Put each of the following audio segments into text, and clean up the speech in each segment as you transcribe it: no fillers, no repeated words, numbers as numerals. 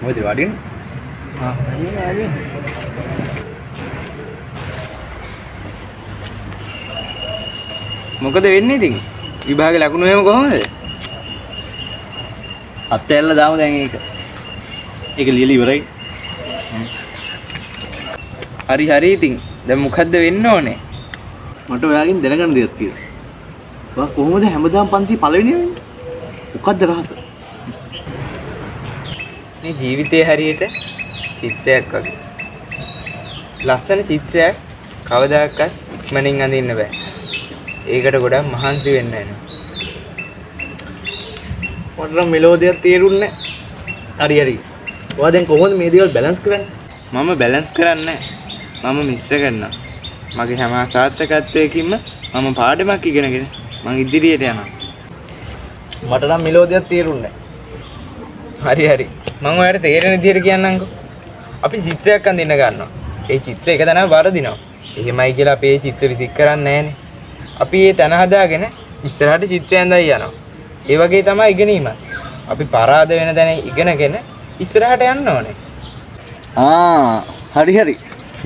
මොකද වාඩි වෙන්නේ? ආ වාඩි වෙන්න. මොකද වෙන්නේ ඉතින්? විභාග ලකුණු එහෙම කොහොමද? අත්හැරලා දාමු දැන් ඒක. ඒක ලියලා ඉවරයි. හරි හරි ඉතින්. දැන් මොකද්ද වෙන්න ඕනේ? මට ඔයාගෙන් දැනගන්න දෙයක් තියෙනවා. ඔයා කොහොමද හැමදාම පන්ති පළවෙනි වෙන්නේ? මොකද්ද රහස? මේ ජීවිතේ හරියට චිත්‍රයක් වගේ. ලස්සන චිත්‍රයක් කවදාකවත් ඉක්මනින් අඳින්න බෑ. ඒකට ගොඩක් මහන්සි වෙන්න වෙනවා. මට නම් මෙලෝ දෙයක් තේරුන්නේ නැහැ. හරි හරි. ඔයා දැන් කොහොමද මේ දේවල් බැලන්ස් කරන්නේ? මම බැලන්ස් කරන්නේ නැහැ. මම මිශ්‍ර කරනවා. මගේ හැම අසාර්ථකත්වයකින්ම මම පාඩමක් ඉගෙනගෙන මං ඉදිරියට යනවා. මට නම් මෙලෝ දෙයක් තේරුන්නේ නැහැ. හරි හරි. මං ඔයාලට තේරෙන විදියට කියන්නම්කෝ. අපි චිත්‍රයක් අඳින්න ගන්නවා. ඒ චිත්‍රය එක තැනම වරදිනවා. එහෙමයි කියලා අපි ඒ චිත්‍ර විසික් කරන්නේ නැහනේ. අපි ඒ තැන හදාගෙන ඉස්සරහට චිත්‍රය ඇඳයි යනවා. ඒ වගේ තමයි ඉගෙනීම. අපි පරාද වෙන තැන ඉගෙනගෙන ඉස්සරහට යන්න ඕනේ. ආ හරි හරි.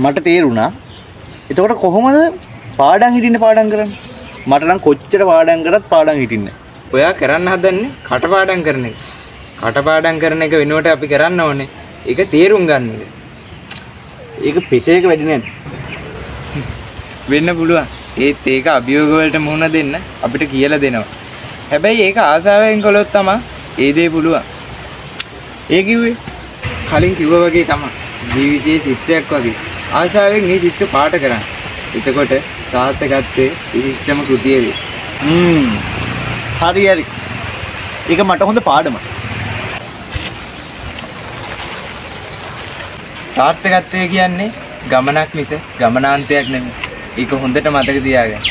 මට තේරුණා. එතකොට කොහොමද පාඩම් හිටින්න පාඩම් කරන්නේ? මට නම් කොච්චර පාඩම් කරත් පාඩම් හිටින්නේ නැහැ. ඔයා කරන්න හදන්නේ කටපාඩම් කරන එක. කටපාඩම් කරන එක වෙනුවට අපි කරන්න ඕනේ ඒක තේරුම් ගන්න එක. ඒක ප්‍රෙෂර් එක වැඩි නේද? වෙන්න පුළුවන්. ඒත් ඒක අභියෝග වලට මුහුණ දෙන්න අපිට කියලා දෙනවා. හැබැයි ඒක ආසාවෙන් කළොත් තමයි ඒ දේ පුළුවන්. ඒ කිව්වේ කලින් කිව්වා වගේ තමයි. ජීවිතයේ චිත්‍රයක් වගේ. ආසාවෙන් මේ චිත්‍ර පාට කරන්න. එතකොට සාර්ථකත්වයේ විශිෂ්ටම කෘතිය වේ. හරි හරි. ඒක මට හොඳ පාඩමක්. සාර්ථකත්වය කියන්නේ ගමනක් මිස ගමනාන්තයක් නෙමෙයි. ඒක හොඳට මතක තියාගන්න.